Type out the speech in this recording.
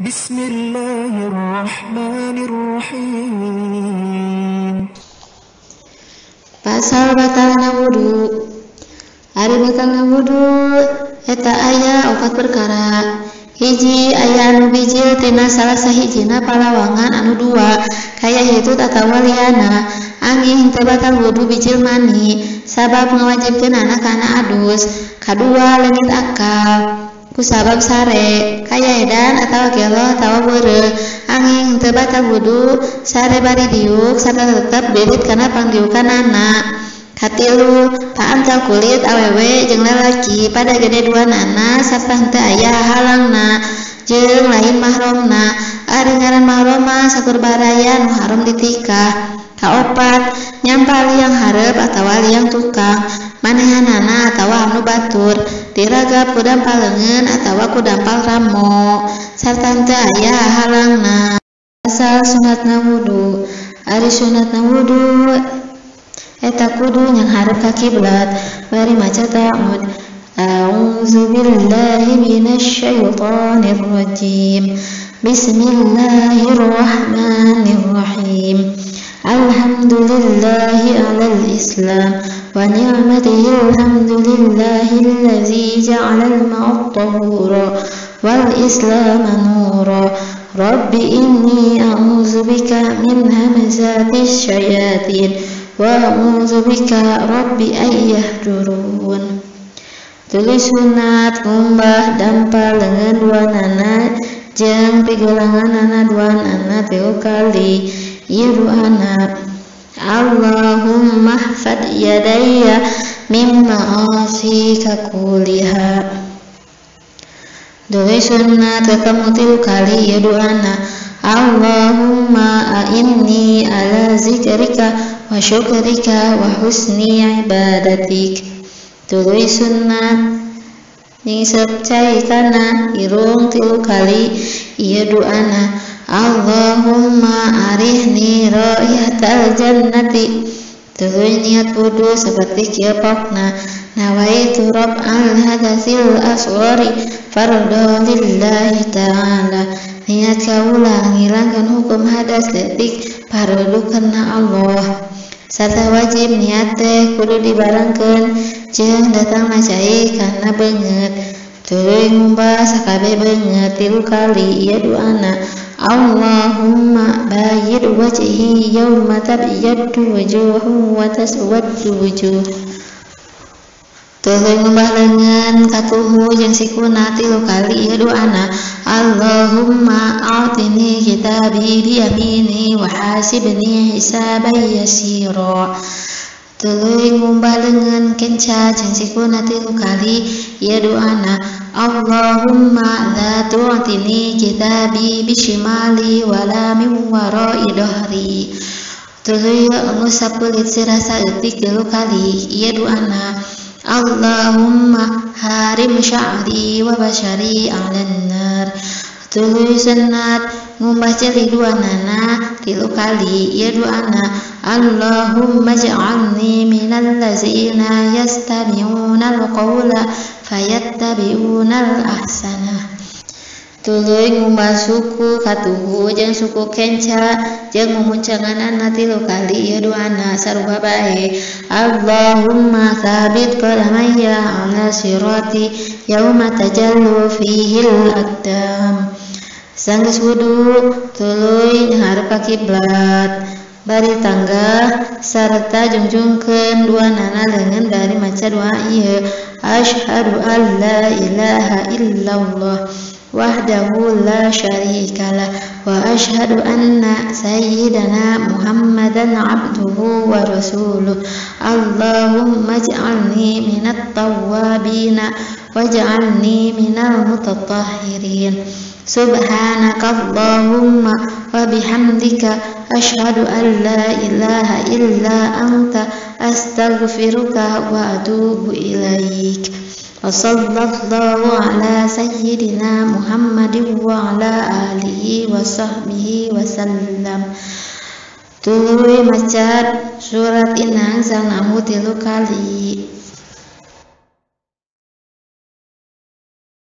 بسم الله الرحمن الرحيم. Pasal batalna wudu. Ari batalna wudu eta aya opat perkara. Hiji, aya anu bijil tina salah sahijina palawangan anu dua kaya hitut atawa liana. Angin henteu batal wudu bijil mani sabab ngawajibkeunana kana adus. Kadua, leungit akal kusabab sare kaya edan atawa gelo atawa weureuh. Angin henteu batal wudu sare bari diuk sarta tetep birit kana pangdiukanana. Katilu, paancal kulit awewe jeung lalaki pada gede duanana sarta henteu aya halangna jeung lain mahromna. Ari ngaran mahrom mah sakur baraya nu haram ditikah. Kaopat, nyampa liang hareup atawa liang tukang manehanana atawa anu batur diragap ku dampal leungeun atawa ku dampal ramo sarta henteu aya halangna. Asal sunatna wudu. Ari sunatna wudu eta kudu nyanghareup ka kiblat bari maca ta'ud. A'udzu billahi minasyaitonir rajim. Bismillahirrahmanirrahim. Alhamdulillahi alal islam wa ni'matihi. Alhamdulillahillazi ja'alal ma'a tahura wal islama nura. Rabbi inni a'udzu bika min hamazati syayatin wa a'udzu bika rabbi ay yahdurun. Tulis sunat ngumbah dampal leungeun duanana jeung pigelanganana duanana tilu kali. Ieu duana: Allahumma hfad yadayya min ma'asika kuliha. Tulis sunat ketemu tilu kali. Ieu duana: Allahumma a'inni ala zikrika wa syukrika wa husni ibadatik. Tuluy sunat nyingsep cai kana irung tilu kali. Ieu duana: Allahumma arihni raihatal jannati. Tuluy niat wudu seperti kieu pokna: nawaitu raf'al hadatsil asghari fardhu lillahi ta'ala. Niat kaula ngilangkeun hukum hadas leutik fardu kana Allah. Sarta wajib niat teh kudu dibarengkeun jeung datangna cai kana beungeut. Tuluy ngumbah sakabeh beungeut tilu kali. Ieu duana: Allahumma bayyid wajhi yauma tabyaddu wujuhun wa taswaddu wujuh. Tuluy ngumbah leungeun katuhu jeung sikuna tilu kali. Ieu duana: Allahumma a'tini kitabi biyamini wa hasibni hisaban yasira. Tuluy ngumbah leungeun kenca jeung sikuna tilu kali. Ieu duana: Allahumma la tu'tini kitabi bishimali wala min wara'i dhahri. Tuluy ngusap kulit sirah saeutik tilu kali. Ieu duana: Allahumma harim sya'ri wa bashari 'alan nar. Tuluy sunat ngumbah ceuli duanana tilu kali. Ieu duana: Allahumma ij'alni minal ladzina yastami'una al-qawla fayattabi'una al-ahsana. Tuluy ngumbah suku katuhu jeung suku kenca jeung mumuncanganana tilu kali. Ieu duana sarua bae: Allahumma tsabit qadamayya 'ala sirati yauma tajallu fihil aqdam. Sanggeus wudu tuluy nyanghareup ka kiblat bari tanggah sarta jungjungkeun duanana leungeun bari maca doa ieu: Asyhadu an la ilaha illallah wahdahu la syarikalah wa asyhadu anna sayyidana Muhammadan abduhu wa rasuluh. Allahumma ij'alni minat tawwabina waj'alni minal mutatahhirin. Subhanakallahumma wa bihamdika asyhadu an la ilaha illa anta astaghfiruka wa atubu ilaik. Wa sallallahu ala sayyidina Muhammadin wa ala alihi wa sahbihi wa sallam. Tuluy maca surat Inna anzalnahu tilu kali.